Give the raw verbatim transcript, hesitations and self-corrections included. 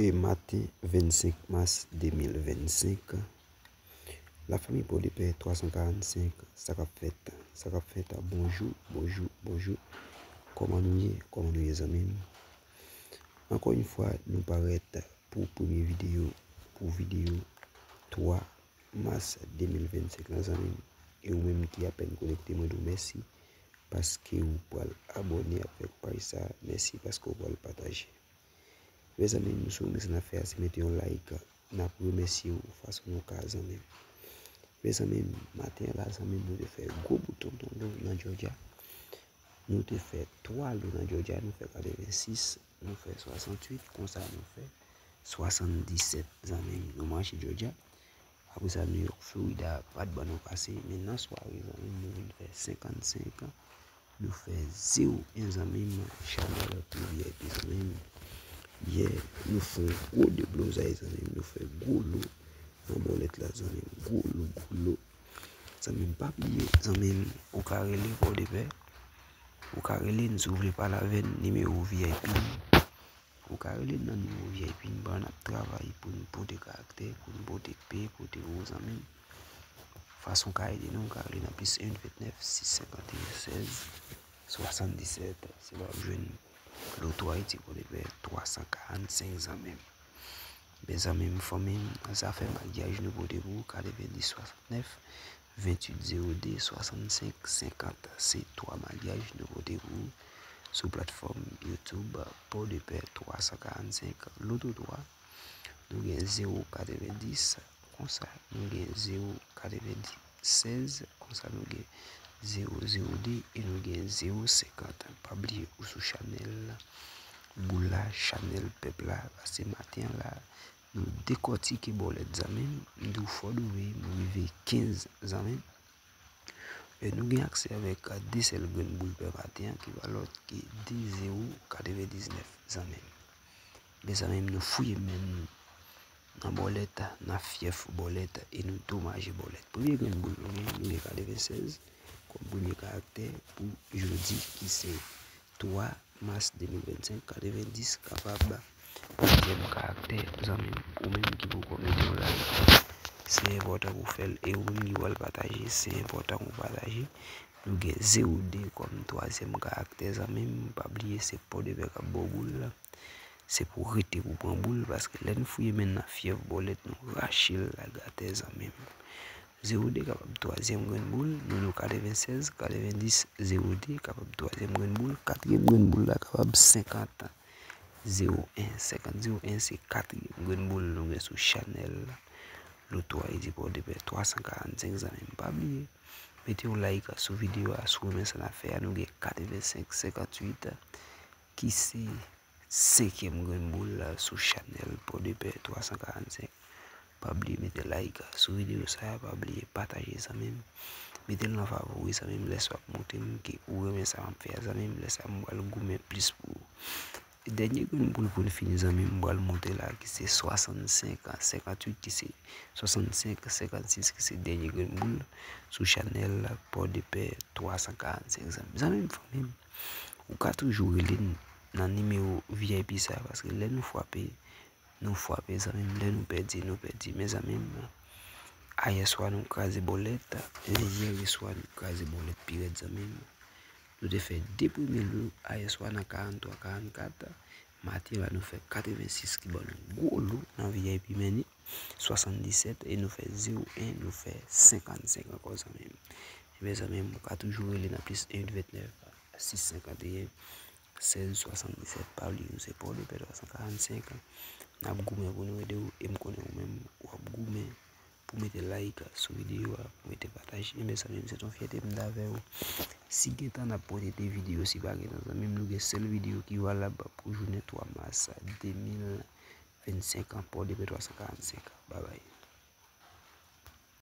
E maten vennsenk mas de mil vennsenk, lafanmi Pòdepè twa san karannsenk, sa k ap fèt? Sa k ap fèt? Bonjou, bonjou, bonjou. Kòman nou ye? Kòman nou ye, zanmi m? Ankò yon fwa, nou parèt pou premye videyo, pou videyo twa mas de mil vennsenk lan, zanmi m. E ou menm ki apèn konekte, mwen di w mèsi paske ou pral abòne avèk paj sa. Mèsi paske ou pral pataje. Mezanmi, nou sou men sa n ap fè a, se mete yon like. N ap remèsye w fason nou ka, zanmi m. Mezanmi, maten an la, zanmi m, nou te fè gwo bout tonton lou nan Georgia. Nou te fè twa lou nan Georgia, nou fè katrevensis, nou fè swasantuit, konsa nou fè swasanndisèt, zanmi m. Nou mache Georgia. Apre sa, New York, Florida pa t ban nou pase, men nan sware, zanmi m, nou vin fè senkannsenk. Nou fè zewo en, zanmi m, chanèl pou V I P, zanmi m. Yè, nou fè yon gwo deblozay, zanmi m. Nou fè gwo lou nan bòlèt la, zanmi m. Gwo lou, gwo lou. Zanmi m, pa bliye, zanmi m, ou ka rele Pòdepè. Ou ka rele n si w vle pale avè n, nimewo V I P. Ou ka rele n nan nimewo V I P, n ban n ap travay pou n pote karaktè, pou n pote pe, pote ou, zanmi m. Fason w ka ede nou, ou ka rele nan plis en ventnèf sis senkanteyen sèz swasanndisèt. Se la w ap jwenn Loto Ayiti Pòdepè twa san karannsenk, zanmi m. Mezanmi m, fanmi m, zafè maryaj nou pote pou ou, katrevendis swasannnèf, venntuit zewo de, swasannsenk senkant. Se twa maryaj nou pote pou ou sou platfòm YouTube Pòdepè twa san karannsenk Loto twa. Nou gen zewo katrevendis, konsa nou gen zewo katrevensèz, konsa nou gen zewo zewo de e nou gen zewo senkant. Pa bliye ou sou chanèl Boul la, chanèl pèp la, pase maten an la, nou dekòtike bòlèt, zanmi m. M di w fò dwe, m rive kenz, zanmi m. E nou gen aksè avèk de sèl grenn boul pè maten an ki pa lòt ke de zewo katrevendiznèf, zanmi m. Mezanmi m, nou fouye men nou nan bòlèt, nan fyèf bòlèt, e nou domaje bòlèt. Premye grenn boul nou gen, nou gen katrevensèz kòm premye karaktè pou jodi ki se twa mas de mil vennsenk, katrevendis kapab dezyèm karaktè, zanmi m. Ou menm ki poko mete yon like, se enpòtan pou w fè l. E ou menm ki pral pataje, se enpòtan pou w pataje. Nou gen zewo de kòm twazyèm karaktè, zanmi m. Pa bliye, se Pòdepè k ap ba w boul la. Se pou w rete pou w pran boul, paske lè n fouye men n nan fyèf bòlèt, nou rache l lage atè, zanmi m. Zewo de kapab twazyèm grenn boul, nou di w katrevensèz, katrevendis, zewo de kapab twazyèm grenn boul, katriyèm grenn boul la kapab senkant, zewo en. Senkant zewo en se katriyèm grenn boul nou gen sou chanèl Loto Ayiti Pòdepè twa san karannsenk, zanmi m. Pa bliye, mete yon like sou videyo a, si w renmen sa n ap fè a, nou gen katrevensenk senkantuit ki se senkyèm grenn boul la sou chanèl Pòdepè twa san karannsenk. Pa bliye mete like sou videyo sa a, pa bliye pataje, zanmi m. Mete l nan favori, zanmi m, lè sa w ap montre m ke ou renmen sa m ap fè a, zanmi m, lè sa a m pral goumen plis pou ou. Dènye grenn boul pou n fini, zanmi m, m pral montre la ki se swasannsenk senkantuit, ki se swasannsenk senkannsis, ki se dènye grenn boul sou chanèl Pòdepè twa san karannsenk, zanmi m. Zanmi m, fanmi m, ou ka toujou rele n nan nimewo V I P sa a, paske lè nou frape, nou frape, zanmi m. Lè nou pèdi, nou pèdi. Men, zanmi m, ayèswa nou kraze bòlèt, yèreswa nou kraze bòlèt pi rèd, zanmi m. Nou te fè de premye lou ayèswa nan karanntwa karannkat. Maten la, nou fè katrevensis ki ban nou gwo lou nan V I P Money, swasanndisèt, e nou fè zewo en, nou fè senkannsenk ankò, zanmi m. Ebyen, zanmi m, ou ka toujou rele nan plis en ventnèf sis senkanteyen sèz swasanndisèt. Pa bliye, nou se Pòdepè twa san karannsenk. N ap goumen pou nou ede w, e m konnen ou menm, w ap goumen pou mete like sou videyo a, pou mete pataje. Ebyen, zanmi m, se t on fyète m t avè w. Si gen tan, n ap pote de videyo. Si pa gen tan, zanmi m, nou gen sèl videyo ki valab pou jounen twa mas de mil vennsenk an, Pòdepè twa san karannsenk. Babay.